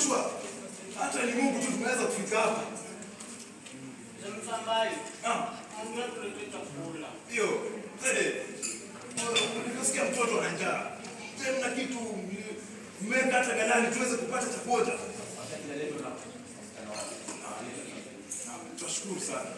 Tumeangushwa. Hata ni Mungu tu tumeweza kufika hapa. Msambai. Naam. Mungu atuletee chakula. Ndio. Mzee, nasikia mtoto ana njaa. Mzee, mna kitu mmeweka hata ghalani tuweze kupata chakula. Naam, tunashukuru sana.